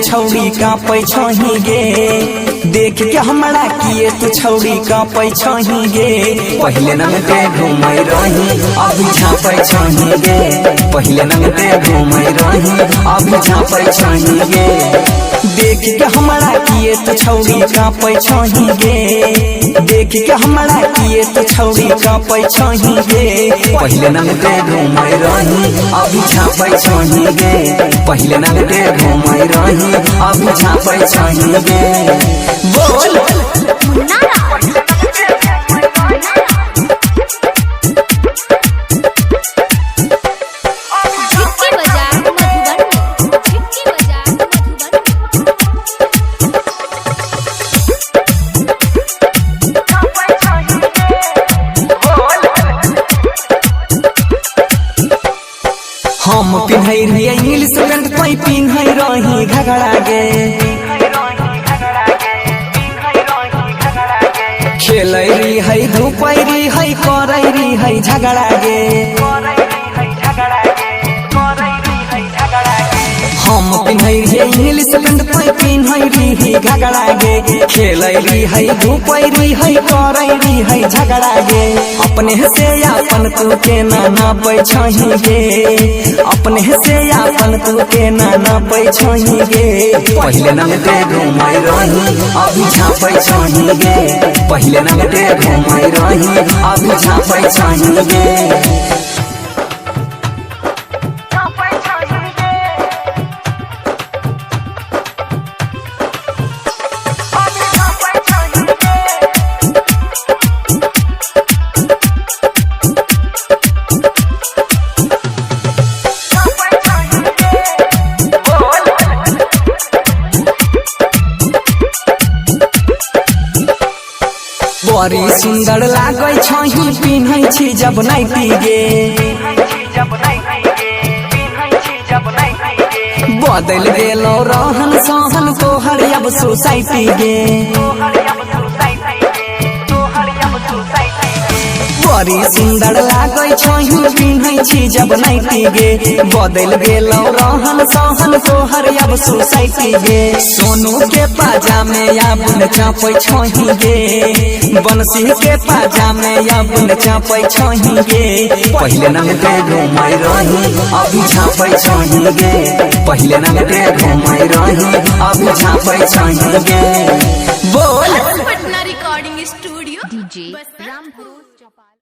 छौड़ी कांपै छही गे। देख के हमरा किए तू छौड़ी कांपै छही गे। पहिले नंगटे घूमै रही अभी झाँपै छही गे। पहिले नंगटे घूमै रही अभी झाँपै छही गे। देख के हमरा किए तू छौड़ी कांपै छही गे। देख के हमरा किए तू छौड़ी कांपै छही गे। पहिले नंगटे घूमै रही अभी झाँपै छही गे। पहिले नंगटे घूमै रही अभी झाँपै छही गे। बोल मुन्ना राज। झिटकी बाजार मधुबनी। झिटकी बाजार मधुबनी। हम पिन्है रहियै इंग्लिश पैंट तोय पिन्है रही घघरा गे। खेलै रही धूपै रही करै रही झगड़ा गे। हम पिन्है रहियै इंग्लिश पैंट तोय पिन्है रही घघरा गे। खेलै रही धूपै रही करै रही झगड़ा गे। अपने से अपन तू केना नापै छही गे। अपने से अपन तू केना नापै छही गे। पहिले नंगटे घूमै रही अभी झाँपै छही गे। पहिले नंगटे घूमै रही अभी झाँपै छही गे। बड़ी सुंदर लागै छही पिन्है छी जब नाइटी गे। बदल गेलो रहन सहन तोहर अब सोसाइटी गे। बड़ी सुंदर लागै छही पिन्है छी जब नाइटी गे। बदल गेलो रहन सहन तोहर अब सोसाइटी गे। सोनू के पाजामे अब न चापै छही गे। बंसी के पाजामे अब न चापै छही गे। पहिले नंगटे घूमै रही अभी झाँपै छही गे। पहिले नंगटे घूमै रही अभी झाँपै छही गे। बोल Patna recording studio DJ Basantpur. Ram Bharos Chaupal.